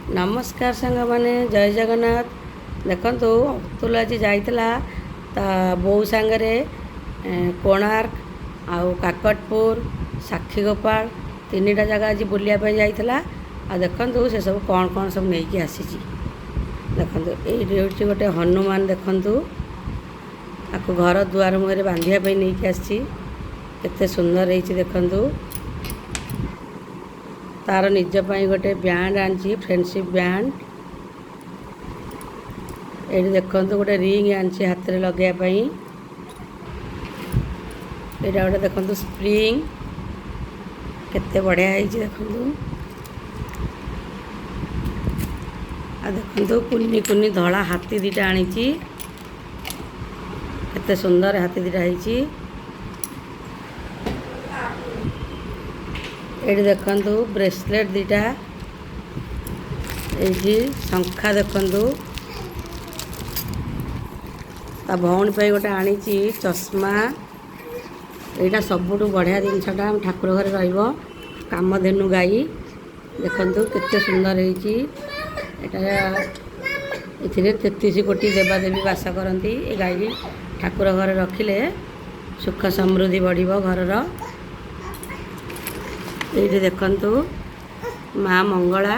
ନମସ୍କାର ସାଙ୍ଗମାନେ, ଜୟ ଜଗନ୍ନାଥ। ଦେଖନ୍ତୁ, ଅତୁଲ ଆଜି ଯାଇଥିଲା ତା ବୋଉ ସାଙ୍ଗରେ କୋଣାର୍କ ଆଉ କାକଟପୁର, ସାକ୍ଷୀଗୋପାଳ, ତିନିଟା ଜାଗା ଆଜି ବୁଲିବା ପାଇଁ ଯାଇଥିଲା। ଆଉ ଦେଖନ୍ତୁ, ସେସବୁ କ'ଣ କ'ଣ ସବୁ ନେଇକି ଆସିଛି। ଦେଖନ୍ତୁ, ଏଇଠି ହେଉଛି ଗୋଟେ ହନୁମାନ। ଦେଖନ୍ତୁ, ତାକୁ ଘର ଦୁଆର ମୁହଁରେ ବାନ୍ଧିବା ପାଇଁ ନେଇକି ଆସିଛି। କେତେ ସୁନ୍ଦର ହେଇଛି ଦେଖନ୍ତୁ। ତାର ନିଜ ପାଇଁ ଗୋଟେ ବ୍ୟାଣ୍ଡ ଆଣିଛି, ଫ୍ରେଣ୍ଡସିପ୍ ବ୍ୟାଣ୍ଡ। ଏଇଠି ଦେଖନ୍ତୁ, ଗୋଟେ ରିଙ୍ଗ ଆଣିଛି ହାତରେ ଲଗାଇବା ପାଇଁ। ଏଇଟା ଗୋଟେ ଦେଖନ୍ତୁ ସ୍ପ୍ରିଙ୍ଗ, କେତେ ବଢ଼ିଆ ହେଇଛି ଦେଖନ୍ତୁ। ଆଉ ଦେଖନ୍ତୁ, କୁନି କୁନି ଧଳା ହାତୀ ଦୁଇଟା ଆଣିଛି। କେତେ ସୁନ୍ଦର ହାତୀ ଦୁଇଟା ହେଇଛି। ଏଇଠି ଦେଖନ୍ତୁ, ବ୍ରେସଲେଟ୍ ଦୁଇଟା। ଏଇଠି ଶଙ୍ଖା ଦେଖନ୍ତୁ। ତା ଭଉଣୀ ପାଇଁ ଗୋଟେ ଆଣିଛି ଚଷମା। ଏଇଟା ସବୁଠୁ ବଢ଼ିଆ ଜିନିଷଟା, ଆମ ଠାକୁର ଘରେ ରହିବ, କାମଧେନୁ ଗାଈ। ଦେଖନ୍ତୁ, କେତେ ସୁନ୍ଦର ହେଇଛି ଏଇଟା। ଏଥିରେ 33 କୋଟି ଦେବାଦେବୀ ବାସ କରନ୍ତି। ଏ ଗାଈ ଠାକୁର ଘରେ ରଖିଲେ ସୁଖ ସମୃଦ୍ଧି ବଢ଼ିବ ଘରର। ଏଇଠି ଦେଖନ୍ତୁ, ମା ମଙ୍ଗଳା।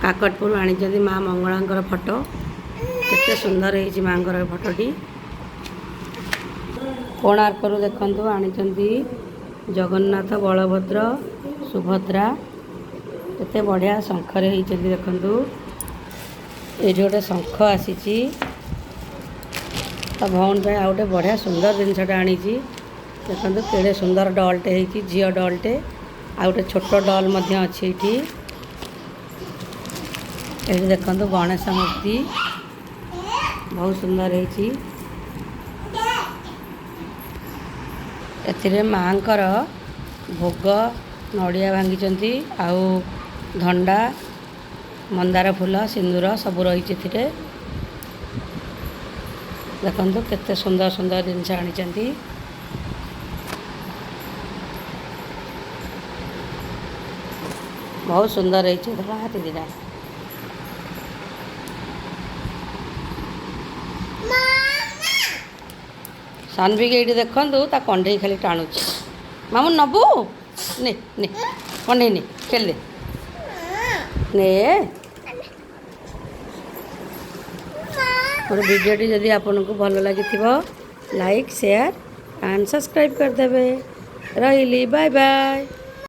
କାକଟପୁର ଆଣିଛନ୍ତି ମା ମଙ୍ଗଳାଙ୍କର ଫଟୋ। କେତେ ସୁନ୍ଦର ହେଇଛି ମାଙ୍କର ଫଟୋଟି। କୋଣାର୍କରୁ ଦେଖନ୍ତୁ, ଆଣିଛନ୍ତି ଜଗନ୍ନାଥ, ବଳଭଦ୍ର, ସୁଭଦ୍ରା। କେତେ ବଢ଼ିଆ ଶଙ୍ଖରେ ହେଇଛନ୍ତି ଦେଖନ୍ତୁ। ଏଇଠି ଗୋଟେ ଶଙ୍ଖ ଆସିଛି। ତା ଭଉଣୀ ପାଇଁ ଆଉ ଗୋଟେ ବଢ଼ିଆ ସୁନ୍ଦର ଜିନିଷଟା ଆଣିଛି। ଦେଖନ୍ତୁ, କେଡ଼େ ସୁନ୍ଦର ଡଲ୍ଟେ ହେଇଛି, ଝିଅ ଡଲ୍ଟେ। ଆଉ ଗୋଟେ ଛୋଟ ଡଲ୍ ମଧ୍ୟ ଅଛି ଏଇଠି। ଏଇଠି ଦେଖନ୍ତୁ, ଗଣେଶ ମୂର୍ତ୍ତି ବହୁତ ସୁନ୍ଦର ହେଇଛି। ଏଥିରେ ମାଙ୍କର ଭୋଗ, ନଡ଼ିଆ ଭାଙ୍ଗିଛନ୍ତି ଆଉ ଧଣ୍ଡା, ମନ୍ଦାର ଫୁଲ, ସିନ୍ଦୁର ସବୁ ରହିଛି ଏଥିରେ। ଦେଖନ୍ତୁ, କେତେ ସୁନ୍ଦର ସୁନ୍ଦର ଜିନିଷ ଆଣିଛନ୍ତି। ବହୁତ ସୁନ୍ଦର ହେଇଛି ଧଳା ହାତୀ ଦୁଇଟା। ସାନଭିକି ଏଇଠି ଦେଖନ୍ତୁ, ତା କଣ୍ଢେଇ ଖାଲି ଟାଣୁଛି। ମାମୁଁ, ନବୁ? ନେ ନେ, କଣ୍ଢେଇ ନେ, ଖେଳିଦେ ନେ। ମୋର ଭିଡ଼ିଓଟି ଯଦି ଆପଣଙ୍କୁ ଭଲ ଲାଗିଥିବ, ଲାଇକ୍, ସେୟାର ଆଣ୍ଡ ସବସ୍କ୍ରାଇବ୍ କରିଦେବେ। ରହିଲି, ବାଏ ବାଏ।